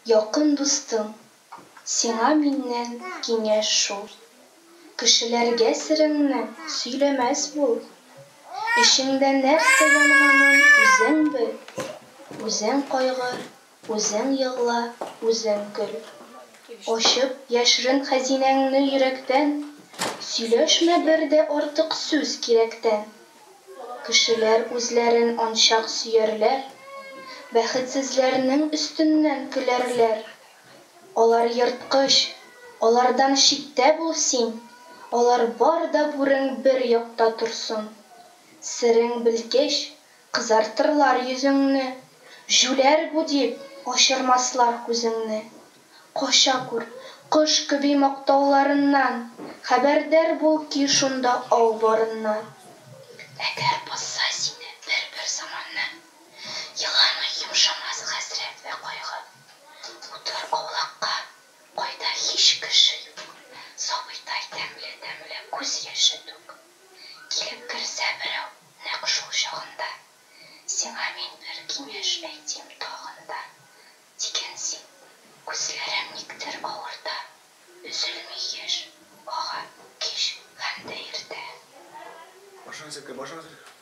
Якын дустым, сиңа миннән киңәш шул: Кешеләргә сереңне сөйләмәс бул. Эчеңдә нәрсә янганын үзең бел, Үзең кайгыр, үзең егъла, үзең көл. Ачып яшерен хәзинәңне йөрәктән, Сөйләшмә бер дә артык сүз кирәктән. Кешеләр үзләрен анчак сөярләр, Бәхетсезләрнең өстеннән көләрләр. Алар ерткыч, алардан читтә бул син, Алар бар да бүрең бер якта торсын. Серең белгәч, кызартырлар йөзеңне, Җүләр бу дип, ачырмаслар күзеңне. Кача күр, кош кеби мактауларыннан, Хәбәрдар бул ки шунда ау барыннан. Әгәр басса сине бер-бер заманны, Еламый йомшамас хәсрәт вә кайгы. Утыр аулакка, кайда һич кеше юк, Сабыйтай тәмле-тәмле күз яше түк. Килеп керсә берәү нәкъ шул чагында, Сиңа мин бер киңәш әйтим тагын да, Диген син, күзләрем никтер авырта, Өзелми яшь, ага кич һәм дә иртә. Башыңа селке, башыңа селке.